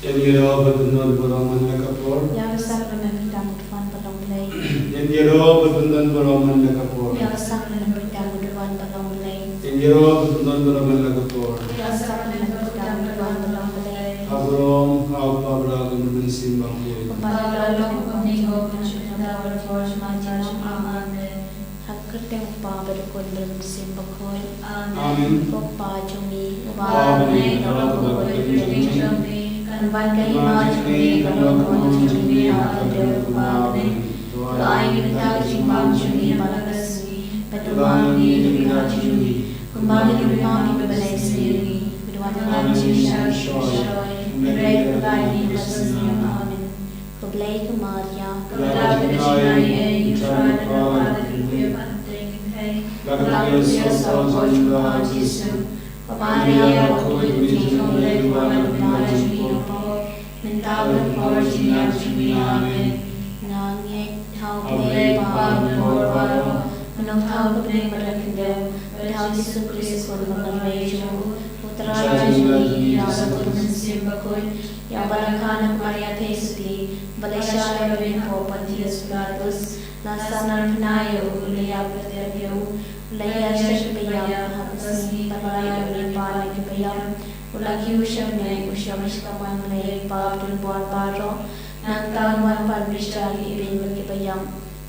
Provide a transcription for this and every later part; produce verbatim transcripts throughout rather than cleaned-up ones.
Ïa ngi ruh ba pynlong baroh man la ka por. Ïa ka sakramen pyndonkam u Trai ba long Blei. Ïa ngi ruh ba pynlong baroh man la ka por. Ïa ka sakramen pyndonkam u Trai ba long Blei. Ïa ngi ruh ba pynlong baroh man la ka por. Ïa ka sakramen pyndonkam u Trai ba long Blei. Ha burom, ha u Kpa bad ha u Mynsiem Bakhuid. Kumba la long, kumne, kumba la long, kumba la long, kumba la long. Amen. Ha ka kyrteng u Kpa bad u Khun bad u Mynsiem Bakhuid. Amen. Amen. Ko Kpa jong ngi, uba ha bneng, da ka bor ka kyrteng jong me, kan wan ka hima jong me, kan long ka mon jong me, ha ka dei kumba ha bneng. To ai ïa ngi mynta ka jingbam jong ngi ba la ka sngi, bad duwai ïa ngi na ka bynta jong ngi, kumba ngi duwai ïa kiba leh sngi ïa ngi, bad wan ïa ngi sha ka jingshoi, hynrei khlad ïa ngi na ka bynta jong ka sngi. Amen. Ko Blei ka Maria, kaba dap ka jingai ei, U Trai u don bad phi, la ka kyrteng sawdong jong u Kpa Jisu. Ko Maria, kaba khuid, me jingkhuid, wan ïa ngi hapoh, mynta bad ha ka por jingïap jong ngi. Amen. Nga ngeit ha U Blei Kpa, Kpa baroh, Kpa uba long ha ka bneng bad ha ka khyndew, bad ha U Jisu Khrist u Khun ba kyrhai jong u, U Trai jong ngi, ïa uba don bad U Mynsiem Bakhuid, ïa uba la kha na ka Maria Theisotti, ba la shah lehbeiñ hapoh Pontius Pilatus, la sahnarphna ïa u, la ïap, la tep ïa u, la ïaid sha kiba ïap, ha ka sngi ba lai u la ïapah na kiba ïap, u la kiew sha bneng, u shong sha ka hynmen U Blei U Kpa uba don bor baroh. Nangta un wan ban bishar ïa ki beiñ bad kiba ïap.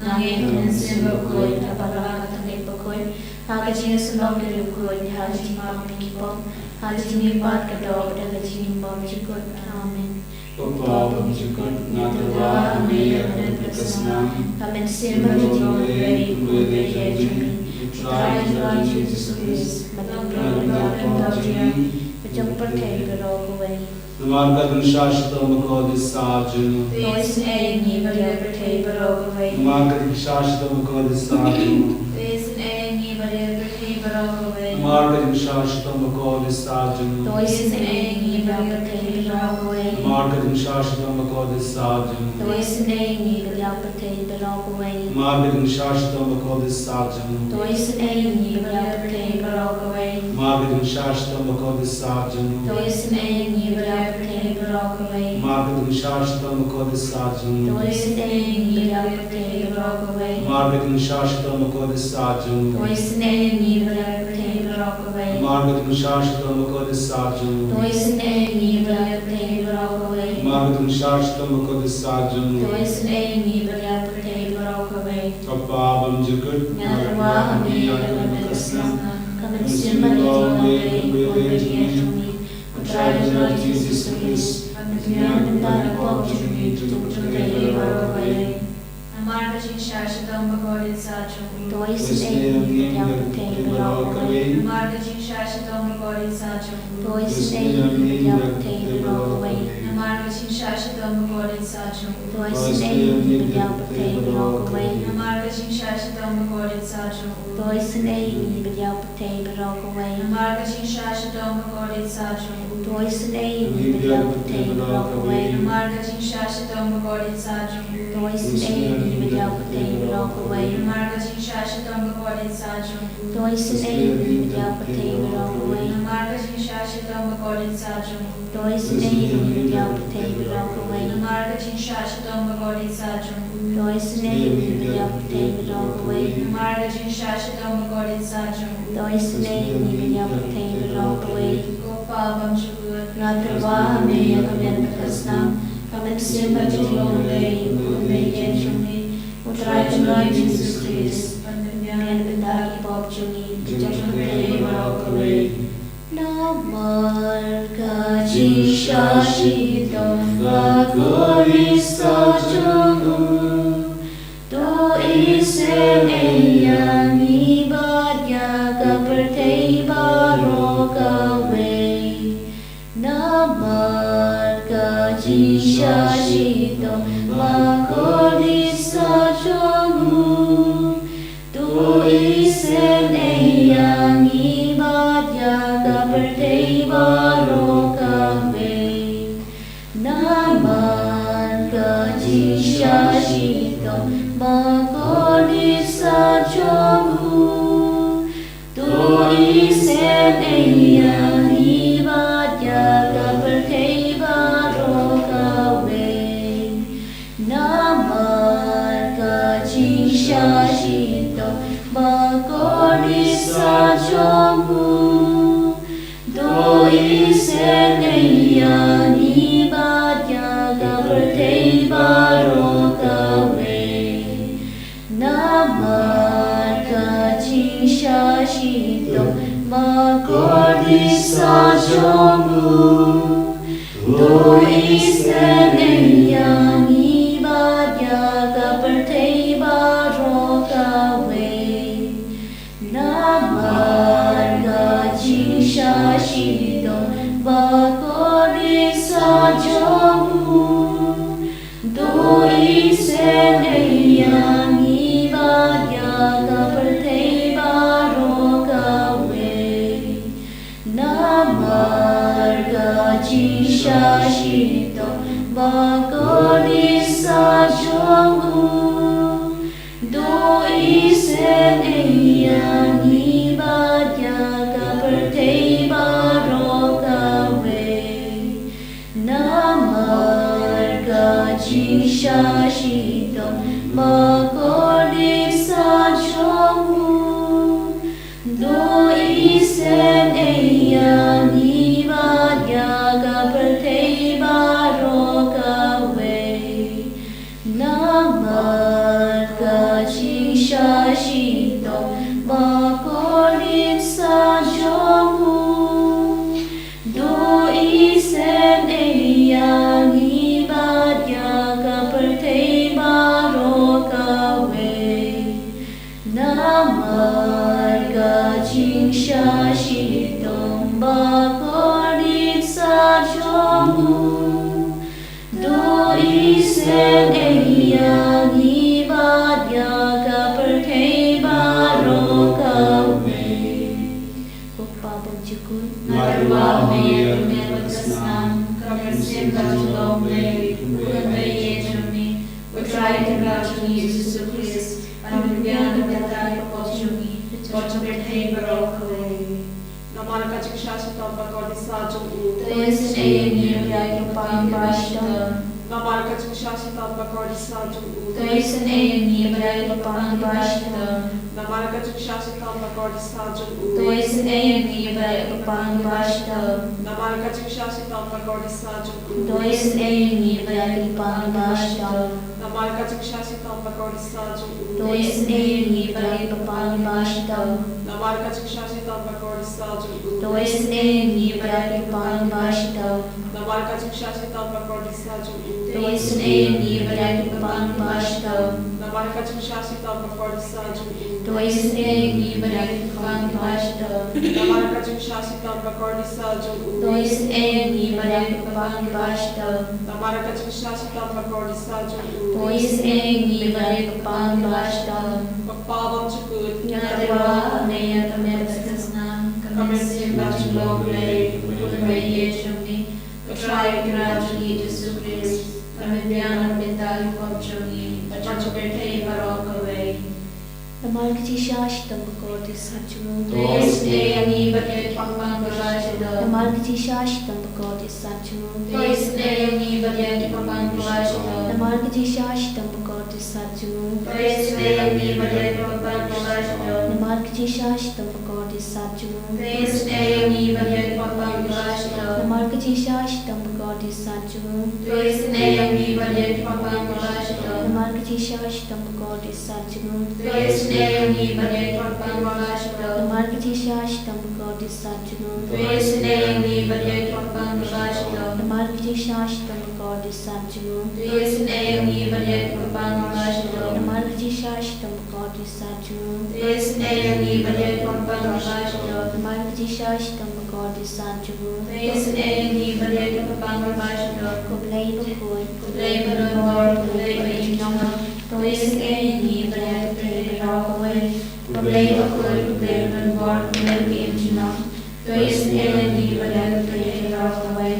Nga ngeit ha U Mynsiem Bakhuid, ha ka Balang Katholik bakhuid, ha ka jingïasyllok ki riewkhuid, ha ka jingmap ïa ki pop, ha ka jingmihpat ka doh, bad ha ka jingim bymjukut. Amen. Ko Kpa bymjukut, nga tyrwa ha me ïa ka bneng bad ka snam, ka mynsiem bad ka jingïeit, kumba ha ka jingïeit jong me, U Trai, U Trai jong ngi Jisu Khrist, ba don bad ka bynta jong ngi, bad jong ka pyrthei baroh kawei. Namar ka jingshah shitom bakordit sah jong u. To isynei ïa ngi bad ïa ka pyrthei baroh kawei. Namar ka jingshah shitom bakordit sah jong u. To isynei ïa ngi bad ïa ka pyrthei baroh kawei. Namar ka jingshah shitom bakordit sah jong u. To isynei ïa ngi bad ïa ka pyrthei baroh kawei. Namar ka jingshah shitom bakordit sah jong u. To isynei ïa ngi bad ïa ka pyrthei baroh kawei. Namar ka jingshah shitom bakordit sah jong u. To isynei ïa ngi bad ïa ka pyrthei baroh kawei. Namar ka jingshah shitom bakordit sah jong u. To isynei ïa ngi bad ïa ka pyrthei baroh kawei. Namar ka jingshah shitom bakordit sah jong u. To isynei ïa ngi bad ïa ka pyrthei baroh kawei. Namar ka jingshah shitom bakordit sah jong u. To isynei ïa ngi bad ïa ka pyrthei baroh kawei. Namar ka jingshah shitom bakordit sah jong u. To isynei ïa ngi bad ïa ka pyrthei baroh kawei. Namar ka jingshah shitom bakordit sah jong u. To isynei ïa ngi bad ïa ka pyrthei baroh kawei. Ko Kpa bymjukut, nga tyrwa ha me ïa ka bneng bad ka snam, ka mynsiem bad ka jingïeit, kumba ha ka jingïeit jong me, U Trai jong ngi Jisu Khrist, ban pynbiang na ka bynta ki pop jong ngi, jong ka pyrthei baroh kawei. Namar ka jingshah shitom bakordit sah jong u. To isynei ïa ngi bad ïa ka pyrthei baroh kawei. Namar ka jingshah shitom bakordit sah jong u. To isynei ïa ngi bad ïa ka pyrthei baroh kawei. Namar ka jingshah shitom bakordit sah jong u. To isynei ïa ngi bad ïa ka pyrthei baroh kawei. Namar ka jingshah shitom bakordit sah jong u. To isynei ïa ngi bad ïa ka pyrthei baroh kawei. Namar ka jingshah shitom bakordit sah jong u. To isynei ïa ngi bad ïa ka pyrthei baroh kawei. Namar ka jingshah shitom bakordit sah jong u. To isynei ïa ngi bad ïa ka pyrthei baroh kawei. Namar ka jingshah shitom bakordit sah jong u. To isynei ïa ngi bad ïa ka pyrthei baroh kawei. Namar ka jingshah shitom bakordit sah jong u. To isynei ïa ngi bad ïa ka pyrthei baroh kawei. Namar ka jingshah shitom bakordit sah jong u. To isynei ïa ngi bad ïa ka pyrthei baroh kawei. Namar ka jingshah shitom bakordit sah jong u. To isynei ïa ngi bad ïa ka pyrthei baroh kawei. Ko Kpa bymjukut, nga tyrwa ha me ïa ka bneng bad ka snam, ka mynsiem bad ka jinglong ei, kumba ha ka jingïeit jong me, U Trai jong ngi Jisu Khrist, ban pynbiang na ka bynta ki pop jong ngi, bad jong ka pyrthei baroh kawei. Namar ka jingshah shitom bakordit sah jong u. To isynei ïa ngi bad ïa ka pyrthei baroh kawei. Namar ka jingshah shitom bakordit sah jong u. To isynei ïa ngi bad ïa ka pyrthei baroh kawei. Namar ka jingshah shitom bakordit sah jong u. To isynei ïa ngi bad ïa ka pyrthei baroh Namar ka jingshah shitom bakordit sah jong u, to isynei ïa ngi bad ïa ka pyrthei baroh kawei. Namar ka jingshah shitom bakordit sah jong u, to isynei ïa ngi bad ïa ka pyrthei baroh kawei. Namar ka jingshah shitom bakordit sah jong u, to isynei ïa ngi bad ïa ka pyrthei baroh kawei. Namar ka jingshah shitom bakordit sah jong u, to isynei ïa ngi bad ïa ka pyrthei baroh kawei. Namar ka jingshah shitom bakordit sah jong u, to isynei ïa ngi bad ïa ka pyrthei baroh kawei. Namar ka jingshah shitom bakordit sah jong u, to isynei ïa ngi bad ïa ka pyrthei baroh kawei. Namar ka jingshah shitom bakordit sah jong u, to isynei ïa ngi bad ïa ka pyrthei baroh kawei. Ko Kpa bymjukut, nga duwai ïa me bad ka snam, ka mynsiem bajngoh U Blei, U Kynrad jong ngi, U Trai Kynrad jong ngi Jisu Khrist, ban pynbiang na ka bynta ki pop jong ngi, bad jong ka pyrthei baroh kawei. Namar ka jingshah shitom bakordit sah jong u, to isynei ïa ngi bad ïa ki paidbah shitom. Namar ka jingshah shitom bakordit sah jong u, to isynei ïa ngi bad ïa ki paidbah shitom. Namar ka jingshah shitom bakordit sah jong u, to isynei ïa ngi bad ïa ki paidbah shitom. Namar ka jingshah shitom bakordit sah jong u, to isynei ïa ngi bad ïa ki paidbah shitom. Namar ka jingshah shitom bakordit sah jong u, to isynei ïa ngi bad ïa ki paidbah shitom. Namar ka jingshah shitom bakordit sah jong u, to isynei ïa ngi bad ïa ki paidbah shitom. Namar ka jingshah shitom bakordit sah jong u, to isynei ïa ngi bad ïa ki paidbah shitom. Namar ka jingshah shitom bakordit sah jong u, to isynei ïa ngi bad ïa ki paidbah shitom. Namar ka jingshah shitom bakordit sah jong u, to isynei ïa ngi bad ïa ki paidbah shitom. Namar ka jingshah shitom bakordit sah jong u, to isynei ïa ngi bad ïa ki paidbah shitom. Ko Kpa bymjukut, nga duwai ïa me bad ka snam, ka mynsiem bajngoh U Blei, U Kynrad jong ngi, U Trai Kynrad jong ngi Jisu Khrist, ban pynbiang na ka bynta ki pop jong ngi, bad jong ka pyrthei baroh kawei. Namar ka jingshah shitom bakordit sah jong u, to isynei ïa ngi bad ïa ki paidbah shitom. Namar ka jingshah shitom bakordit sah jong u, to isynei ïa ngi bad ïa ki paidbah shitom. Namar ka jingshah shitom bakordit sah jong u, to isynei ïa ngi bad ïa ki paidbah shitom. Namar ka jingshah shitom bakordit sah jong u, to isynei ïa ngi bad ïa ki paidbah shitom. Namar ka jingshah shitom bakordit sah jong u, to isynei ïa ngi bad ïa ki paidbah shitom. Namar ka jingshah shitom bakordit sah jong u, to isynei ïa ngi bad ïa ki paidbah shitom. Namar ka jingshah shitom bakordit sah jong u, to isynei ïa ngi bad ïa ki paidbah shitom. Namar ka jingshah shitom bakordit sah jong u, to isynei ïa ngi bad ïa ki paidbah shitom. Namar ka jingshah shitom bakordit sah jong u, to isynei ïa ngi bad ïa ki paidbah shitom. Namar ka jingshah shitom bakordit sah jong u, to isynei ïa ngi bad ïa ki paidbah shitom. Ko Blei bakhuid, ko Blei badonbor, ko Blei baimjunom, to isynei ïa ngi bad ïa ka pyrthei baroh kawei. Ko Blei bakhuid, ko Blei badonbor, ko Blei baimjunom, to isynei ïa ngi bad ïa ka pyrthei baroh kawei.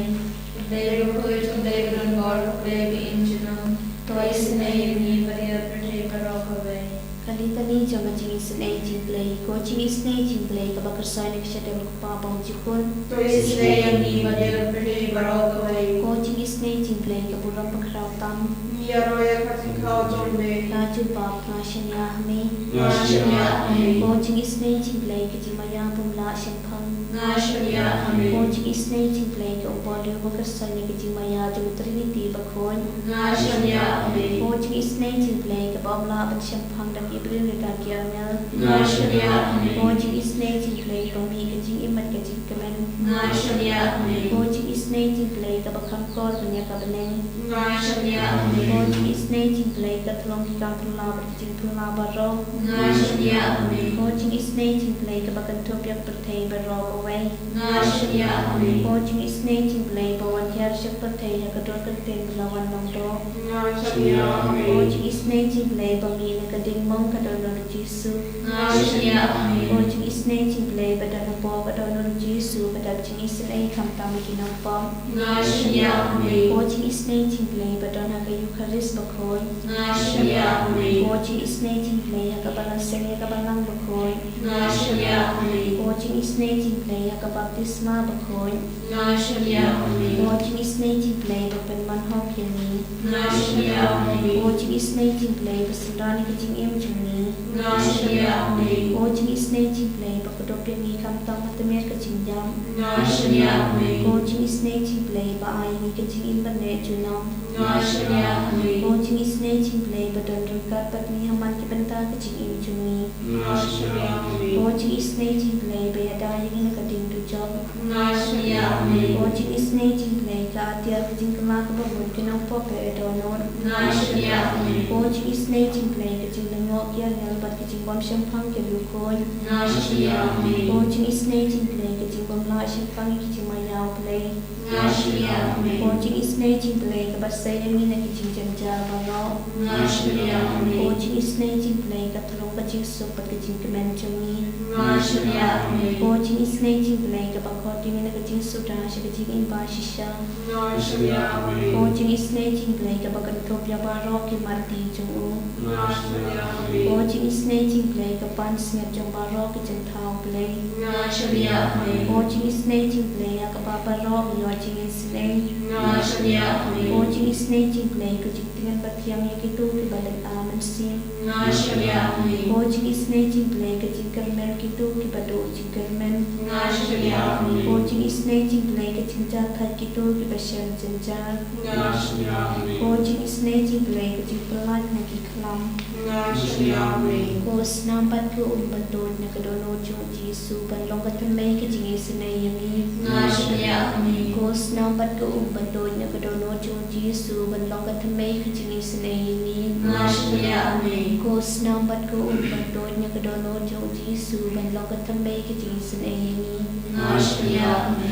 Ko Blei bakhuid, ko Blei badonbor, ko Blei baimjunom, to isynei ïa ngi bad ïa ka pyrthei baroh kawei. Ka Litani jong ka jingisynei jingblei. Ko jingisynei jingblei kaba kyrshai na ka shadem ko Kpa bymjukut, to isynei ïa ngi bad ïa ka pyrthei baroh kawei. Ko jingisynei jingblei Blei ka burom bakhraw tam. Ïaroh ïa ka jingkhaw jong me. Ka jubab, nga shaniah ha me. Nga shaniah ha me. Ko jingisynei jong Blei, ka jingmaïa bym lah shemphang. Nga shaniah ha me. Ko jingisynei jong Blei, ka uba leh ba kyrsan ïa ka jingmaïa jong Trinity bakhuid. Nga shaniah ha me. Ko jingisynei jong Blei, kaba ym lah ban shemphang da ki briew ne da ki angel. Nga shaniah ha me. Ko jingisynei jong Blei, ba mih ka jingim bad ka jingkmen. Nga shaniah ha me. Ko jingisynei jong Blei, kaba kham kor ban ïa ka bneng. Nga shaniah ha me. Ko jingisynei jong Blei, ka thlong ki kam phylla bad ki jingphylla baroh. Nga shaniah ha me. Ko jingisynei jong Blei, kaba kynthup ïa ka pyrthei baroh kawei. Nga shaniah ha me. Ko jingisynei jong Blei, ba wan hiar sha ka pyrthei ha ka dur kyntien ba la wan long doh. Nga shaniah ha me. Ko jingisynei jong Blei, ba mih na ka diengmong ka dohnud u Jisu. Nga shaniah ha me. Ko jingisynei jong Blei, ba don hapoh ka dohnud u Jisu, ba dap jingisynei khamtam ïa ki nongpop. Nga shaniah ha me. Ko jingisynei jong Blei, ba don ha ka Eukharist bakhuid. Nga shaniah ha me. Ko jingisynei jong Blei, ha kaba la seng ïa ka balang bakhuid. Nga shaniah ha me. Ko jingisynei jong Blei, ha ka baptisma bakhuid. Nga shaniah ha me. Ko jingisynei jong Blei, ba pynman hok ïa ngi. Nga shaniah ha me. Ko jingisynei jong Blei, ba synran ïa ka jingim jong ngi. Nga shaniah ha me. Ko jingisynei jong Blei, ba kdup ïa ngi khamtam ha tmier ka jingïap. Nga shaniah ha me. Ko jingisynei jong Blei, ba ai ïa ngi ka jingim ban leh junom. Nga shaniah ha me. Ko jingisynei jong Blei, ba don ryngkat bad ngi ha man ki bynta ka jingim jong ngi. Nga shaniah ha me. Ko jingisynei jong Blei, ba ïada ïa ngi na ka diengdujok. Nga shaniah ha me. Ko jingisynei jong Blei, ka atiar ka jingkylla kaba mut ki nongpop ba ïa dohnud. Nga shaniah ha me. Ko jingisynei jong Blei, ka jinglyngngoh ki angel bad ka jingbymshemphang ki riewkhuid. Nga shaniah ha me. Ko jingisynei jong Blei, ka jingbymlah shemphang ïa ki jingmaïa u Blei. Nga shaniah ha me. Ko jingisynei jong Blei, kaba sei ïa ngi na ki jingjynjar baroh. Nga shaniah ha me. Ko jingisynei jong Blei, ka thlong ka jingsuk bad ka jingkmen jong ngi. Nga shaniah ha me. Ko jingisynei jong Blei, kaba khot ïa ngi na ka jingsuda sha ka jingim ba shisha. Nga shaniah ha me. Ko jingisynei jong Blei, kaba kynthup ïa baroh ki marti jong u. Nga shaniah ha me. Ko jingisynei jong Blei, ka pansngiat jong baroh ki jingthaw Blei. Nga shaniah ha me. Ko jingisynei jong Blei, ïa kaba baroh ngi ïoh jingisynei. Nga shaniah ha me. Ko jingisynei jong Blei, ka jingtngen bathiang ïa kito kiba leit ar mynsiem. Nga shaniah ha me. Ko jingisynei jong Blei, ka jingkyrmen kito kiba duh jingkyrmen. Nga shaniah ha me. Ko jingisynei jong Blei, ka jingjahthait kito kiba shem jynjar. Nga shaniah ha me. Ko jingisynei jong Blei, ka jingpyllait na ki khlam. Nga shaniah ha me. Ko snam bad ka um ban tuid na ka dohnud jong u Jisu ban long ka thymmei ka jingisynei ïa ngi. Nga shaniah ha me. Ko snam bad ka um ban tuid na ka dohnud jong u Jisu ban long ka thymmei ka jingisynei ïa ngi. Nga shaniah ha me. Ko snam bad ka um ban tuid na ka dohnud jong u Jisu ban long ka thymmei ka jingisynei ïa ngi. Nga shaniah ha me.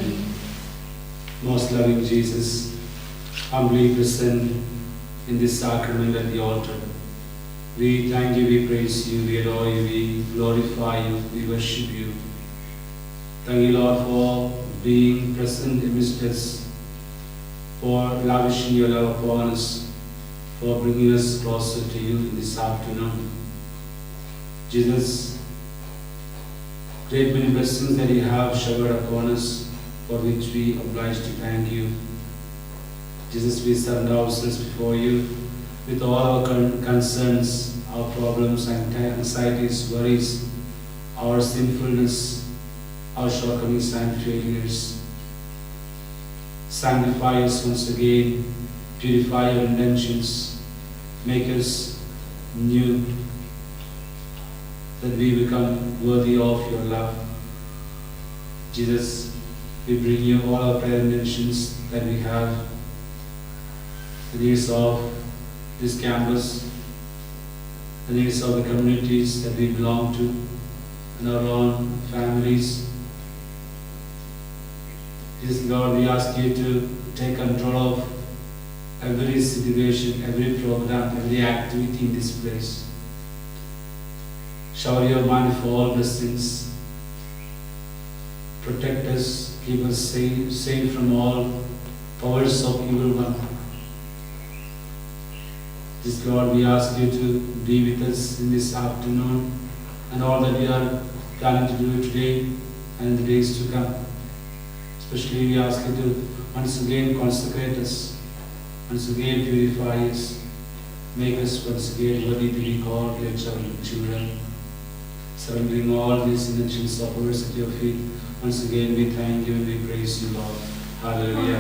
Most loving Jesus, humbly present in this sacrament at the altar. We thank you, we praise you, we adore you, we glorify you, we worship you. Thank you, Lord, for being present amidst us, for lavishing your love upon us, for bringing us closer to you in this afternoon. Jesus, great many blessings that you have showered upon us, for which we oblige to thank you. Jesus, we surrender ourselves before you with all our con- concerns, our problems, anxi- anxieties, worries, our sinfulness, our shortcomings and failures. Sanctify us once again, purify our intentions, make us new, that we become worthy of your love. Jesus, we bring you all our prayer intentions that we have, the needs of this campus, the needs of the communities that we belong to, and our own families. Yes, Lord, we ask you to take control of every situation, every program, every activity in this place. Shower your manifold blessings. Protect us, keep us safe, safe from all powers of evil one. This, Lord, we ask you to be with us in this afternoon and all that we are planning to do today and in the days to come. Especially, we ask you to once again consecrate us Once again, purify us. Make us once again worthy to be called your children. Surrendering all these intentions of ours at your feet. Once again, we thank you and we praise you, Lord. Hallelujah.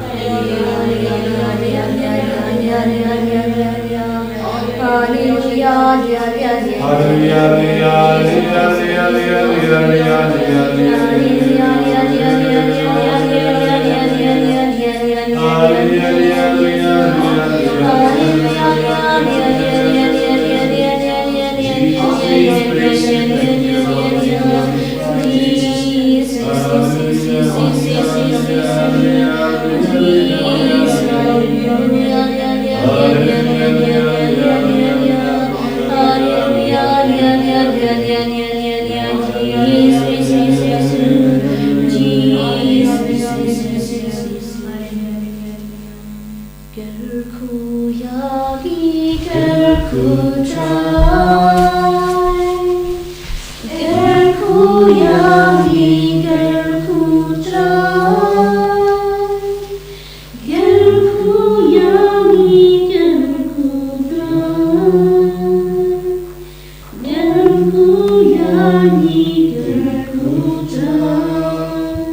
Kyrkhu ïa ngi, kyrkhu Trai. Kyrkhu ïa ngi, kyrkhu Trai. Kyrkhu ïa ngi, kyrkhu Trai. Kyrkhu ïa ngi, kyrkhu Trai.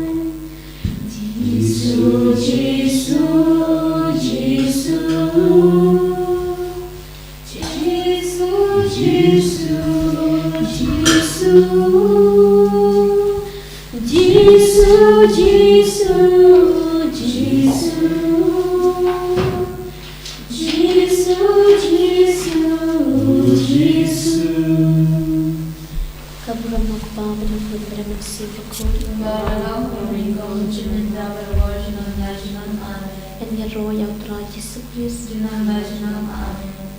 Jisu, Jisu, Jisu. Jisu, Jisu, Jisu. Jisu, Jisu, Jisu. Jisu, Jisu, Jisu. Ka burom na u Kpa bad na u Khun bad na u Mynsiem Bakhuid. Kumba la long, kumba u ring, kumba u jingmyntoi, baroh junom la junom. Amen. Ngin ïaroh ïa u Trai Jisu Khrist. Junom la junom. Amen.